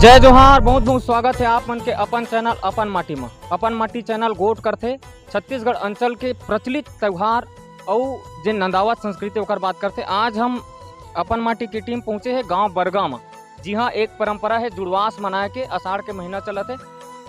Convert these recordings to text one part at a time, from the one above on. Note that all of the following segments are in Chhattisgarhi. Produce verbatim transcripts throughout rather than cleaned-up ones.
जय जोहार, बहुत बहुत स्वागत हे आप मन के अपन चैनल अपन माटी म। अपन माटी चैनल गोठ करथे छत्तीसगढ़ अंचल के प्रचलित त्योहार अउ जेन नंदावत संस्कृति ओकर बात करथे। आज हम अपन माटी के टीम पहुंचे हे गांव बरगा म, जिहां एक परंपरा हे जुड़वास मनाए के, असाढ़ के महीना चलत हे।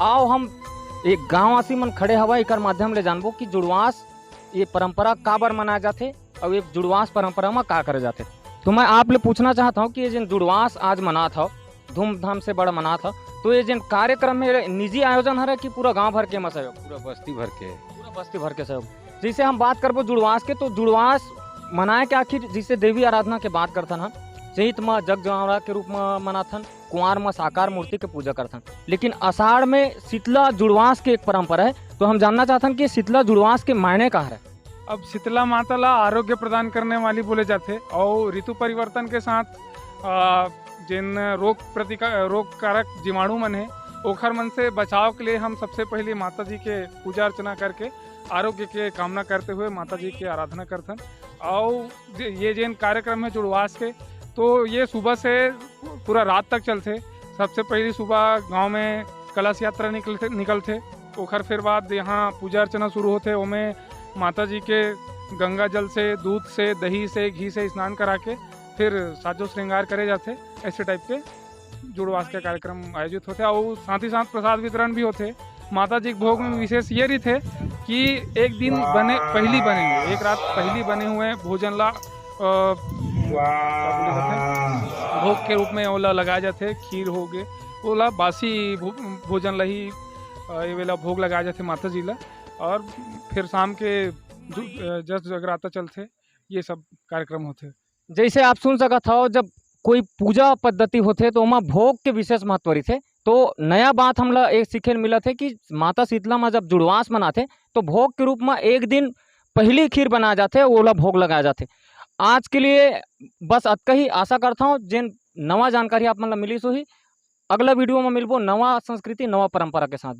आओ हम एक गांववासी मन खड़े हवा, एकर माध्यम ले जानबो कि जुड़वास ये परंपरा काबर मनाए जाथे अउ ये जुड़वास परंपरा म का करे जाथे। तो मैं आप ले पूछना चाहत हंव कि ये जेन जुड़वास आज मनात हव, धूमधाम से बड़ मनात हव, तो ये जेन कार्यक्रम हे निजी आयोजन हरे कि पूरा गांव भर के म सहयोग? पूरा बस्ती भर के। पूरा बस्ती भर के सहयोग। जैसे हम बात करबो जुड़वास के, तो जुड़वास मनाए के आखिर जैसे देवी आराधना के बात करथन हम, चैत म जग जंवारा के रूप म मनाथन, कुंवार म साकार मूर्ति के पूजा करथन, लेकिन असाढ़ में शीतला जुड़वास के एक परंपरा हे। तो हम जानना चाहथन कि शीतला जुड़वास के मायने का हरे? अब शीतला माता ला आरोग्य प्रदान करने वाली बोले जाथे अउ ऋतु परिवर्तन के साथ, अ, जेन रोग प्रतिका-, रोग कारक जीवाणु मन हे, ओखर मन से बचाव के लिए हम सबसे पहले माता जी के पूजा अर्चना करके आरोग्य के कामना करते हुए माता जी के आराधना करथन। अउ जे, ये जेन कार्यक्रम हे जुड़वास के, तो ये सुबह से पूरा रात तक चलथे। सबसे पहली सुबह गांव में कलश यात्रा निकलथे, निकलथे। ओखर फिर बाद यहाँ पूजा अर्चना शुरू होथे। ओमे माता जी के गंगा जल से, दूध से, दही से, घी से स्नान करा के फिर साजो श्रृंगार करे जाथे। ऐसे टाइप के जुड़वास के कार्यक्रम आयोजित होथे। और साथ ही साथ प्रसाद वितरण भी होथे। माता जी के भोग में विशेष ये रहिथे कि एक दिन बने, पहली बने हुए, एक रात पहली बने हुए भोजन ला, अ, का बोले जाथे? भोग के रूप में ओला लगाए जाथे। खीर हो गे, ओला बासी भो-, भोजन ला ही, अ, ये वाला भोग लगाए जाथे माता जी ला। और फिर शाम के जु-, अ, जस जगराता चलथे, ये सब कार्यक्रम होथे। जैसे आप सुन सकत हव, जब कोई पूजा पद्धति होथे तो ओमा भोग के विशेष महत्व रहिथे। तो नया बात हमला एक सीखे ल मिलत हे कि माता शीतला म जब जुड़वास मनाथे तो भोग के रूप म एक दिन पहली खीर बनाए जाथे, ओला भोग लगाए जाथे। आज के लिए बस अतका ही। आशा करथंव जेन नवा जानकारी आप मन ला मिलिस होही। अगला वीडियो म मिलबो नवा संस्कृति, नवा परंपरा के साथ।